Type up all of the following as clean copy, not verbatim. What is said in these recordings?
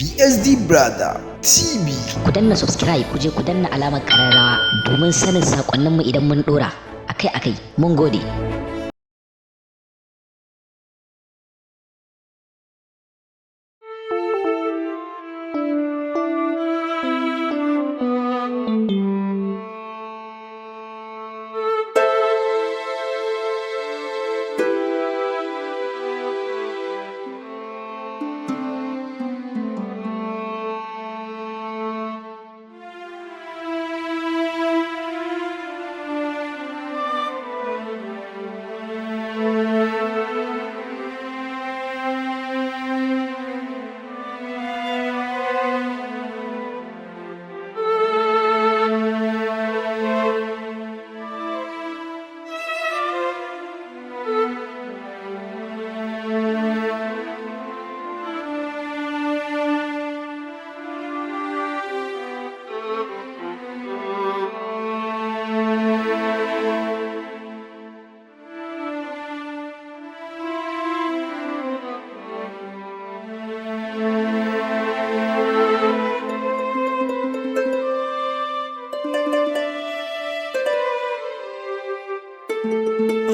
PSD Brother TV. Ku danna subscribe, ku je ku danna alamar kararrawa domin sanin sakonninmu idan mun dora akai-akai. Mun gode.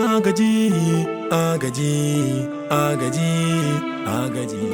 Agaji, agaji, agaji, agaji.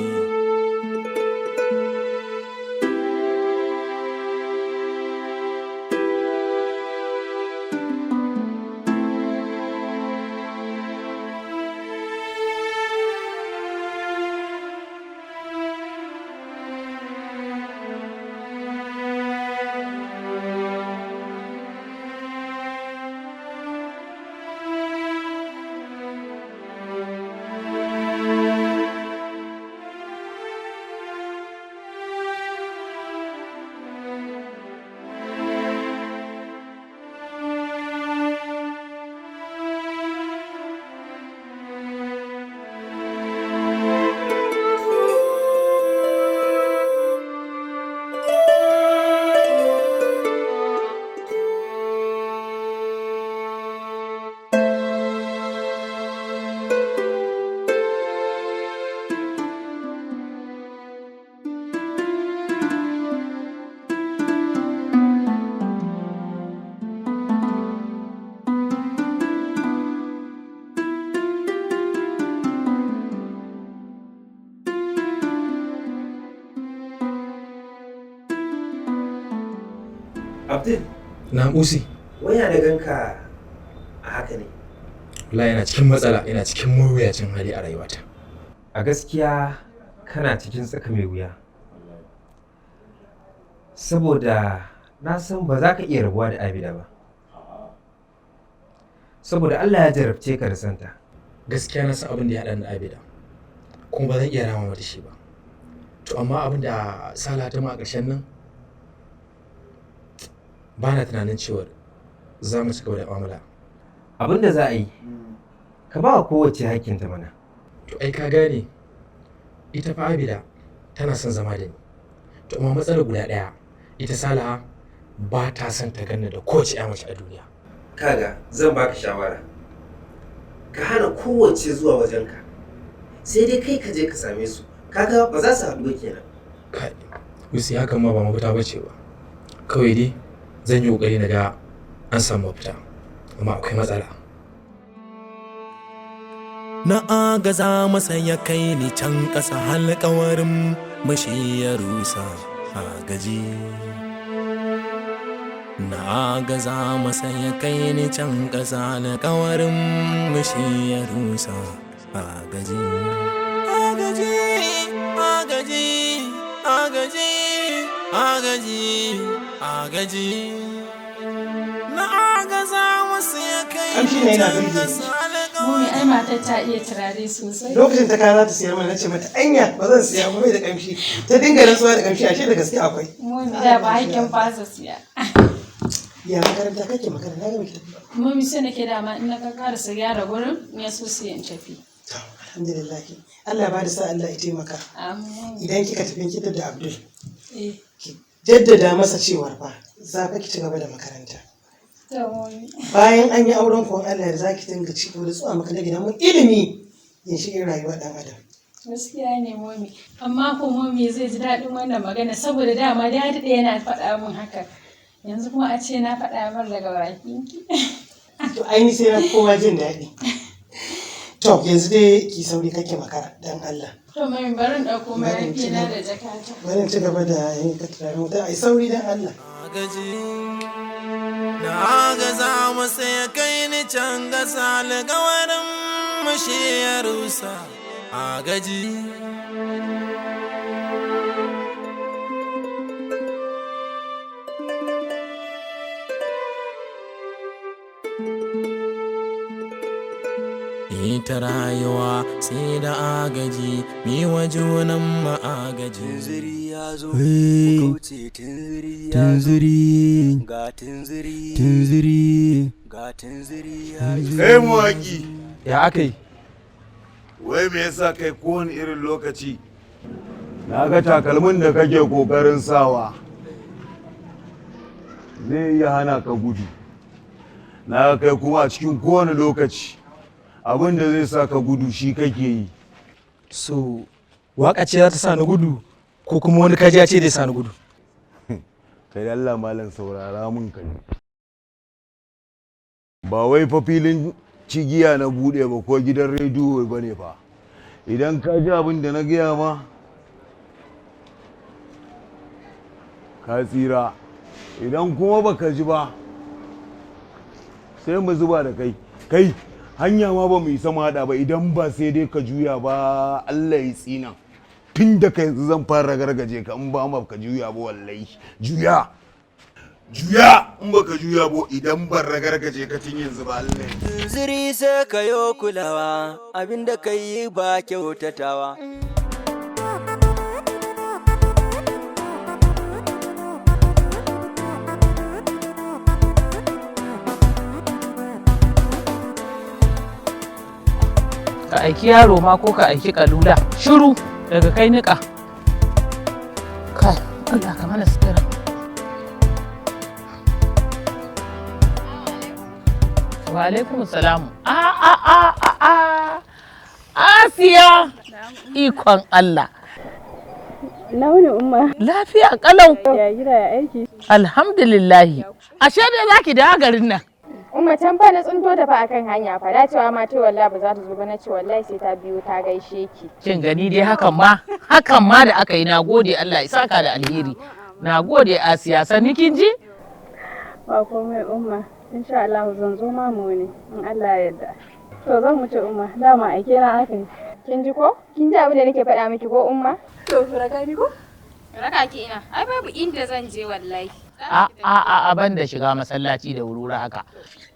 Abdul, Na Usi, waya da ganka a haka ne. wallahi yana cikin matsala, ina cikin mawuyacin hali a rayuwata. A gaskiya kana cikin tsaka mai wuya. Saboda na san ba za ka iya rabuwa da Abida ba. Saboda Allah ya jarabce ka da santa. Gaskiya na san abin da ya haɗa ni da Abida, kuma ba zan iya rama mata shi ba. To amma abin da Sala ta ma a ƙarshen nan, ba na tunanin cewar za mu ci gaba da mu'amala. Abin da za a yi, ka ba wa kowace hakkinta mana. To ai ka gane, ita fa Abida tana son zama da ni. To amma matsalar guda ɗaya, ita Salaha ba ta son ta ganni da kowace ƴa mace a duniya. Kaga, zan baka shawara. Ka hana kowace zuwa wajenka. Sai dai kai ka je ka same su. Kaga ba za su haɗu ba kenan. Kai, Usi, hakan ma ba mafita ba ce ba. Kawai dai zan yi ƙoƙari na ga an samu mafita, amma akwai matsala. Na agaza masa ya kai ni can ƙasa, alƙawarin mashi ya rusa. Agaji. Na agaza masa ya kai ni can ƙasa, alƙawarin mashi ya rusa. Agaji, agaji, agaji, agaji, agaji, agaji. Na agaza masa ya kai Kamshi ne ni yana can birge ni. ƙasa alƙawarin Mummy, ai matar ta iya turare sosai. Lokacin ta kaya za ta siyar mana, nace mata anya ba zan siya ba, bai da kamshi. Ta dinga rantsuwa da kamshi, ashe da gaske akwai. Mummy, da ba haƙƙin fasa siya. Ya makaranta kake? Makaranta ga miki tafi ba? Mummy, sai nake dama in na karasa gyara gurin in ya so sai in tafi. To alhamdulillah, Allah ya bada sa, Allah ya taimaka. Amin. Idan kika tafi ki da Abdul, Eh. ki jaddada masa cewar fa za fa ki ci gaba da makaranta. To mummy. Bayan an yi auren kuwan Allah ya za ki dinga ci gaba da zuwa makaranta gidan mun, ilimi ginshiƙin rayuwar ɗan adam. Gaskiya ne momi, amma ko momi zai ji daɗin wannan magana saboda dama da daɗe yana faɗa min haka. Yanzu kuma a ce na faɗa mar daga bakinki. To ai ni sai na kowa jin daɗi. To yanzu dai ki sauri kake makara dan Allah. To mami bari in ɗauko mayafi na da jakata. Bari in ci gaba da yin ka turaren wuta ai sauri dan Allah. Na agaza masa ya kai ni can gasa alƙawarin mashi ya rusa agaji. Ita rayuwa sai da agaji, mi wa junan ma'agaji. Tunziri ya zo, kauce tunziri ya zo, ga tunziri, Tunziri. ga tunziri ya zo. Kai mawaƙi. Ya aka yi? Wai me yasa kai kowane irin lokaci? Na ga takalmin da kake kokarin sawa zai iya hana ka gudu. Na ga kai kuma a cikin kowane lokaci abin da zai sa ka gudu shi kake yi. So, waka ce za ta sa ni gudu ko kuma wani kaji ce zai sa ni gudu? Kai da Allah malam saurara mun kai. Ba wai fa filin cigiya na bude ba ko gidan rediyo ba ne fa. Idan ka ji abin da na gaya ma, ka tsira. Idan kuma baka ji ba, sai mu zuba da kai. Kai, hanya ma ba mu isa mu haɗa ba idan ba sai dai ka juya ba Allah ya tsina. Tun da ka yanzu zan fara gargaje ka in ba ma ka juya ba wallahi. Juya! Juya! In ba ka juya ba idan ban ragargaje ka tun yanzu ba Allah ya Tunziri sai ka yo kulawa, abinda ka yi ba kyautatawa. Ka aiki yaro ma ko ka aiki kalula shiru daga kai niƙa kai Allah ka mana sutura. Wa alaikum salamu. A a a a a Asiya, ikon Allah. Launi umma. Lafiya kalau. Ya gida ya aiki. Alhamdulillahi. Ashe dai zaki dawo garin nan? Umma can fa na tsinto ta fa akan hanya fa da cewa ma ce wallahi ba za ta zo ba, na ce wallahi sai ta biyo ta gaishe ki. Kin gani dai hakan ma da aka yi, nagode, Allah ya saka da alheri. Nagode Asiya, sanni kin ji? Ba komai umma. Insha Allah zan zo ma mu ne in Allah ya yarda. To zan wuce umma, dama aike na aka yi. Kin ji ko? Kin ji abin da nake faɗa miki ko umma? To raka ni ko? Raka ki ina. Ai babu inda zan je wallahi. A a a a ban da shiga masallaci da wurwuri haka.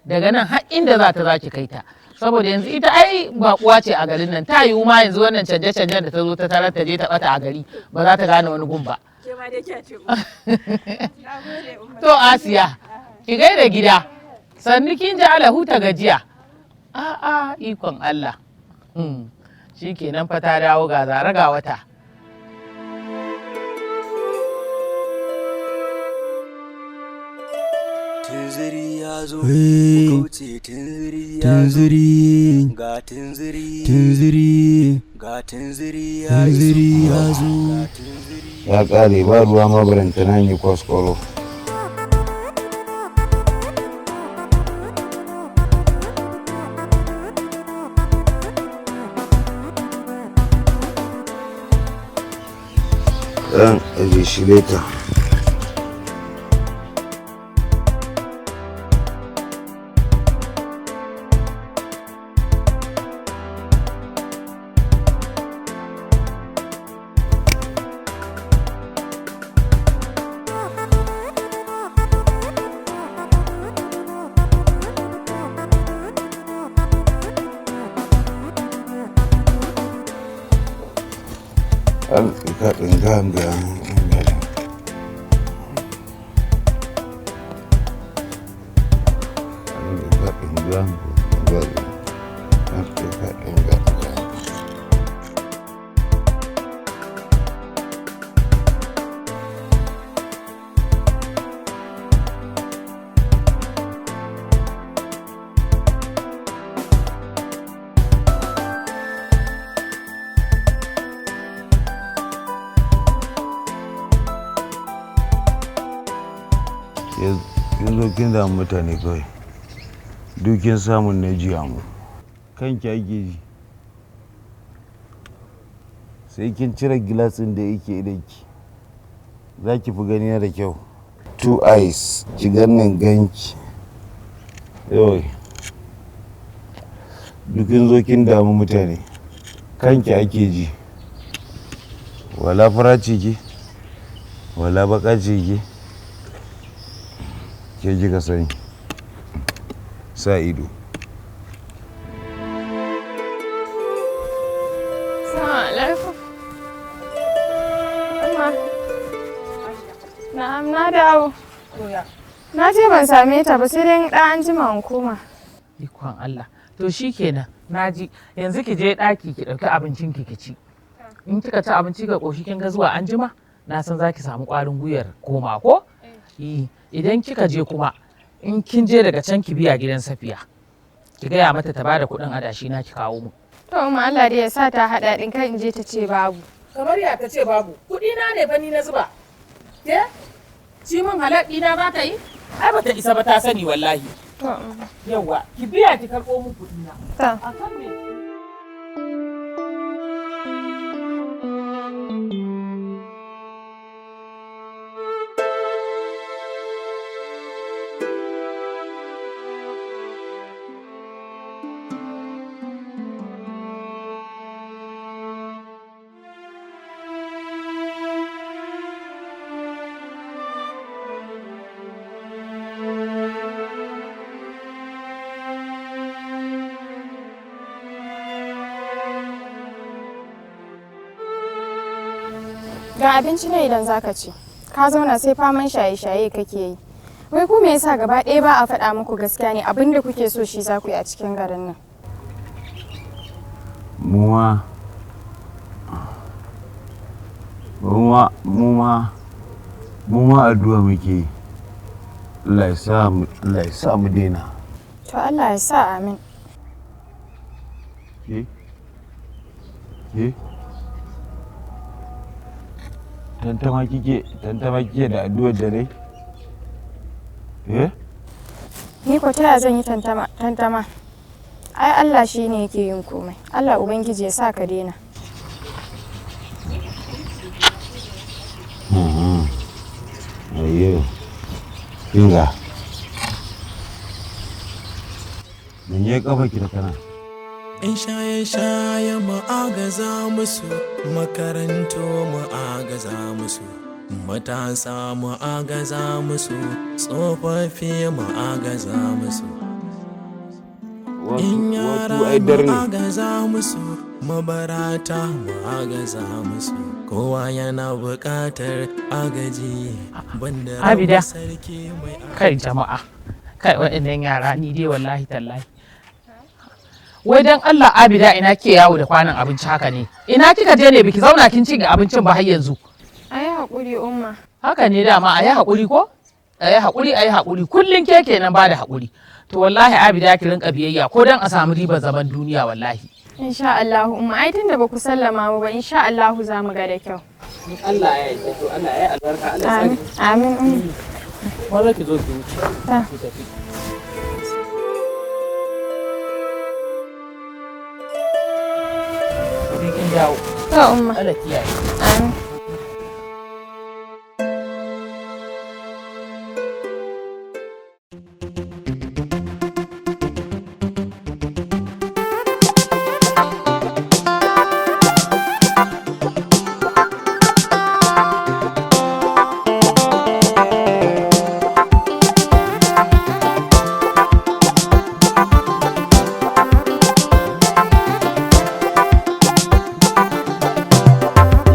Daga nan har inda za ta zaki kai ta. Saboda yanzu ita ai bakuwa ce a garin nan, ta yiwu ma yanzu wannan canje-canjen da ta zo ta tarar ta je ta bata a gari ba za ta gane wani gun ba. Ke ma dai kya ce umma. Nagode umma. To Asiya, ki gaida gida. Sannu kin ji, ala huta gajiya. A a ikon Allah. Shikenan fa ta dawo ga zara ga wata. Tunziri ya zo, kauce tunziri ya zo, Tunziri. ga tunziri, Tunziri. ga tunziri ya zo. Tunziri ya zo. Ya ƙare ba ruwa ma barantana yi kwaskwaro. Zan aje shi later. Kin zo kin damu mutane kawai. Dukin samun na jiya mu. Kanki ake ji. Sai kin cire gilasin da yake idonki. Za ki fi gani da kyau. Two eyes, ki ganin ganki. Yawai. Dukin zo kin damu mutane. Kanki ake ji. Wala fara ce ki, wala baka ce ki. Ke kika sani. Sa ido. Assalamu alaikum. Amma. Na'am na dawo. Na je ban same ta ba sai dai ɗan an jima in koma. Ikon Allah. To shikenan, naji. Yanzu ki je ɗaki ki ɗauki abincin ki ki ci. In kika ci abinci ka ƙoshi kin ga zuwa anjima, na san za ki samu ƙwarin gwiwar koma ko? Eh, idan kika je kuma in kin je daga can ki biya gidan Safiya. Ki gaya mata ta bada kuɗin adashi na ki kawo mu. To umma Allah dai ya sa ta haɗa ɗin kan in je ta ce babu. Kamar ya ta ce babu, kuɗi na ne fa ni na zuba. Ke? Ci min halal ɗina za ta yi? Ai bata isa ba ta sani wallahi. To umma. Yawwa, ki biya ki karɓo min kuɗi na. Ta. A kan me? Ga abinci ne idan zaka ci. Ka zauna sai faman shaye-shaye kake yi. Wai ku me yasa gaba ɗaya ba a faɗa muku gaskiya ne abin da kuke so shi za ku yi a cikin garin nan. Muma muma muma muma addu'a muke yi. Allah ya sa mu Allah ya sa mu daina. To Allah ya sa amin. Ke? Ke? Tantama kike da addu'ar da dai? Eh? Ni ko ta yaya zan yi tantama tantama? Ai Allah shi ne yake yin komai. Allah Ubangiji ya sa ka daina. Ayyo. Kinga. Mun kafa ki da kana. In shaye-shaye mu agaza musu, makarantu mu agaza musu, matasa mu agaza musu, tsofaffi mu agaza musu. In yara Wato ai mu dar ne. agaza musu, mabarata mu agaza musu, kowa yana buƙatar agaji, banda Abida. rabu sarki mai Kai jama'a. Kai waɗannan yara ni dai wallahi tallahi. Wai dan Allah Abida ina ke yawo da kwanan abinci haka ne? Ina kika je ne biki zauna kin ci ga abincin ba har yanzu? Ai haƙuri umma. Haka ne dama a yi haƙuri ko? A yi haƙuri a yi haƙuri kullum ke kenan ba da haƙuri. To wallahi Abida ki rinka biyayya ko dan a samu ribar zaman duniya wallahi. Insha Allah umma ai tunda ba ku sallama mu ba insha Allah za mu ga da kyau. In Allah ya yarda to Allah ya albarka Allah Amin amin umma. Maza ki zo ki wuce. Ta. Ki tafi. Sai kin dawo. To umma. Allah kiyaye. Amin.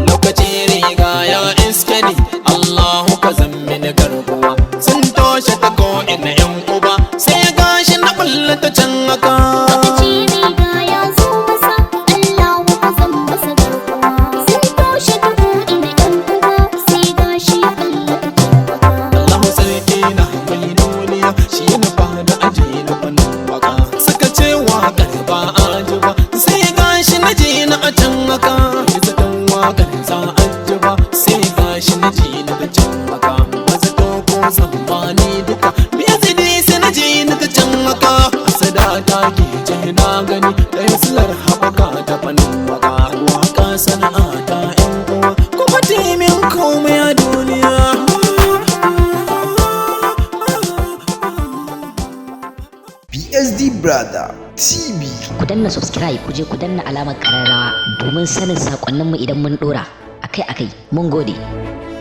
Lokaci riga ya iske ni, Allahu ka zammi ni garkuwa. Sun toshe ta ko'ina yan uba, sai gashi na bulla ta can haka. Allahu sarki na mai duniya, shi ya nufa da aji na fannin waka. Suka ce waƙar ba a ji ba, sai gashi na ji na a can haka. Yi zaton waƙar za a ji ba, sai gashi na ji na a can haka. Ba zato ko tsammani. Brother TV. Ku danna subscribe, ku je ku danna alamar kararrawa domin sanin sakonninmu idan mun dora akai-akai. Mun gode.